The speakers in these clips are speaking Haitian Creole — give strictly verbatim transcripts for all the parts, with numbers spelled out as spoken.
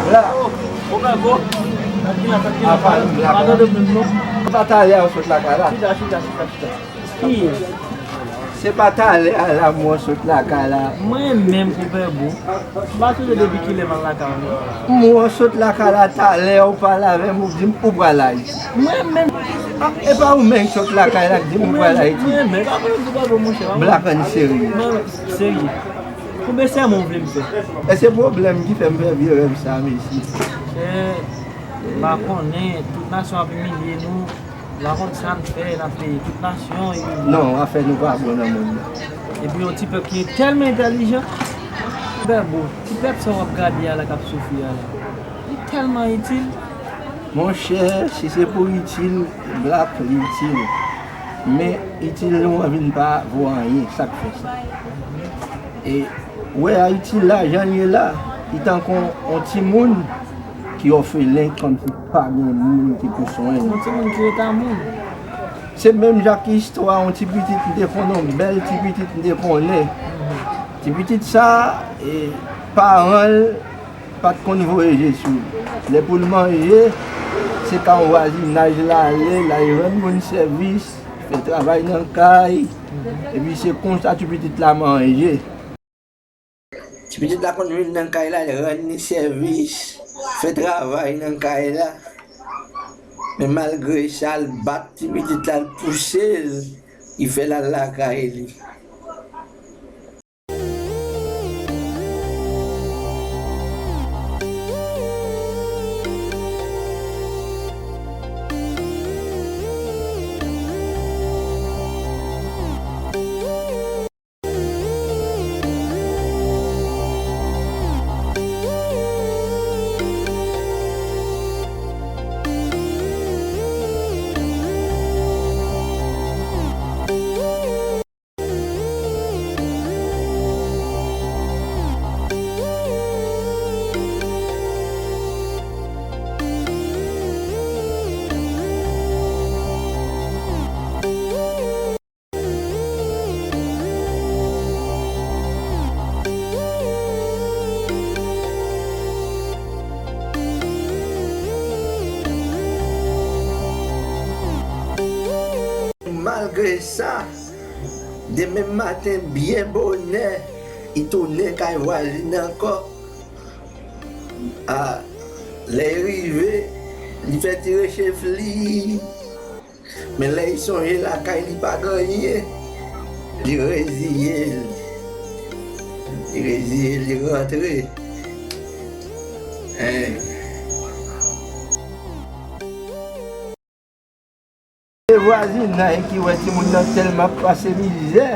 Bla. Ou pa bon? Tranquila, tranquila. Apa, bla. Pa tande moun non. Se pa talè a ou sot lakay la? Chita, chita, chita, chita. Ki? Se pa talè a la mwen sot lakay la. Mwen menm, Konpè Bo. M pa sonje depi kilè m al lakay ou non. Mwen sot lakay la talè, ou pale avè m, ou di m ou pral Ayiti. Mwen menm. Ah, e pa ou menm ki sot lakay la ki di m ou pral Ayiti. Mwen menm, pa pale m di pa bon, monchè, pa bon. Black and serye. Mwen serye. Konbyen sèmon w vle m fè? E se pwoblèm ki fè m fè vye rèv sa, mesye. Eh, m pa konnen, tout nasyon ap imilye nou. M pa konn sa n fè, n ap peye tout nasyon, e non, afè nou pa bon nan mond nan. Epi yon ti pèp ki tèlman entèlijan. Bèbo, ti pèp sa w ap gade a la k ap soufri a la, li tèlman itil. Monchè, si se pou itil, Black, li itil. Men itil nou an vin pa vo anyen, sa k fè sa. E ou wè Ayiti la, jan l ye la, li tankou yon timoun ki òfelen, kòmsi pa gen moun ki pou swen l. Yon timoun ki rete a moun. Se menm jan ak istwa yon ti pitit m te konnen, yon bèl ti pitit m te konnen. Ti pitit sa, e, paran l pa t konn voye je sou li. Lè pou l manje, se ka yon vwazinaj l ale, l al rann moun sèvis, fè travay nan kay, epi se konsa ti pitit la manje. Ti pitit la konn vin nan kay la, l rann li sèvis, fè travay nan kay la. Men malgre sa, l bat ti pitit la, l pouse l, li fè l al lakay li. Malgre sa, demen maten byen bonè, li tounen kay vwazin ankò. A, lè l rive, li fè ti rechefli. Men lè li sonje lakay li pa gen anyen, li reziye l. Li reziye l, li rantre. Hein. Se vwazinay ki wè timoun nan tèlman ap pase mizè,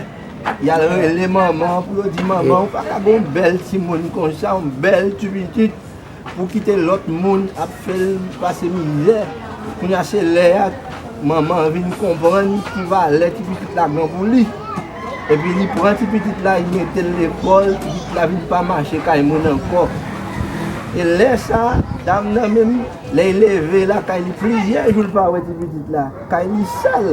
y al rele manman an pou yo di, "Manman, ou pa ka gen yon bèl timoun konsa, yon bèl ti pitit, pou kite lòt moun ap fè l pase mizè." Kounye a se lè a manman an vin konprann ki valè ti pitit la gen pou li. Epi li pran ti pitit la, li mete l lekòl, ti pitit la vin pa mache kay moun ankò. E lè sa a, dam nan menm, lè l leve lakay li, plizyè jou l pa wè ti pitit la, kay li sal.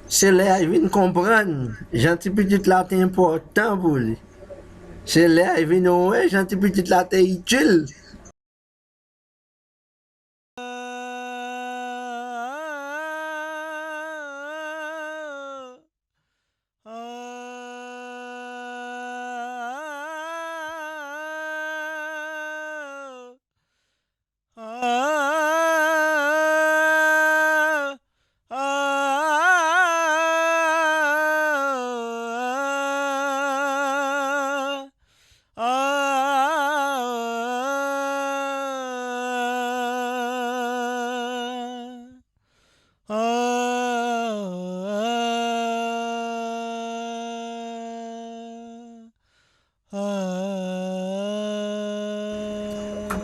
Se lè a l vin konprann jan ti pitit la te enpòtan pou li. Se lè a l vin wè jan ti pitit la te itil.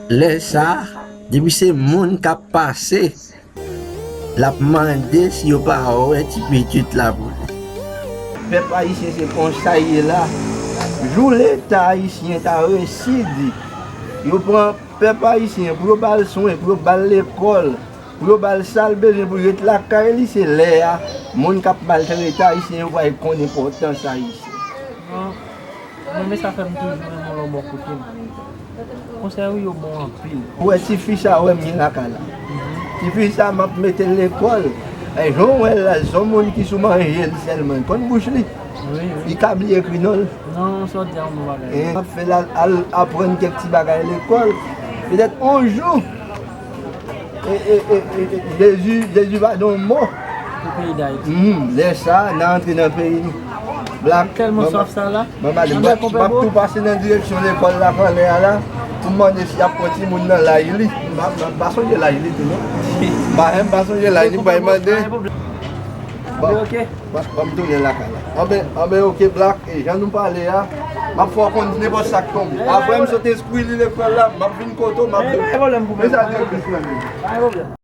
Lè sa a, depi se moun k ap pase, l ap mande si yo pa wè ti pitit la pou li. Pèp ayisyen se konsa l ye la. Jou Leta ayisyen ta resi di, yo pran pèp ayisyen pou yo ba l swen, pou yo ba l lekòl, pou yo ba l sa l bezwen pou l ret lakay li, se lè a moun k ap maltrete ayisyen yo pral konn enpòtans ayisyen. Bon, Men sa fè m toujou renmen w lè w bò kote m. Konsèy ou yo bon anpil. Ou wè ti fi sa wè m gen lakay la. Ti fi sa m ap mete l lekòl. E jan w wè l la, se yon moun ki sou manje l sèlman. Konn bouch li. Wi, wi. Li ka bliye ekri non l. Non, sa w di a yon bon bagay. E m ap fè l al, al aprann kèk ti bagay lekòl. Petèt yon jou, e, e, e, e, e, Jezi, Jezi va di yon mo. Pou peyi Dayiti. Hmm, lè sa, n a antre nan peyi nou. Black. Tèlman Mama- swaf sa la. Mama, li Mwen m bè ap konpè m ap bo. Tou pase nan direksyon lekòl la kanlè a la pou m mande si y ap pran timoun nan laj li. M pa- m pa- m pa sonje laj li tou non. M pa menm pa sonje laj li, m pa mande. Bon, Ok. bon, bon, m tounen lakay la. Anben, anben, ok, Black, e jan nou pale a, m ap fè w konn nenpòt sa k tonbe. Apre m sot enskri li lekòl la, m ap vin kote w, m ap. Pa gen pwoblèm pou mwen. Men sa direktris lan di. Pa gen pwoblèm.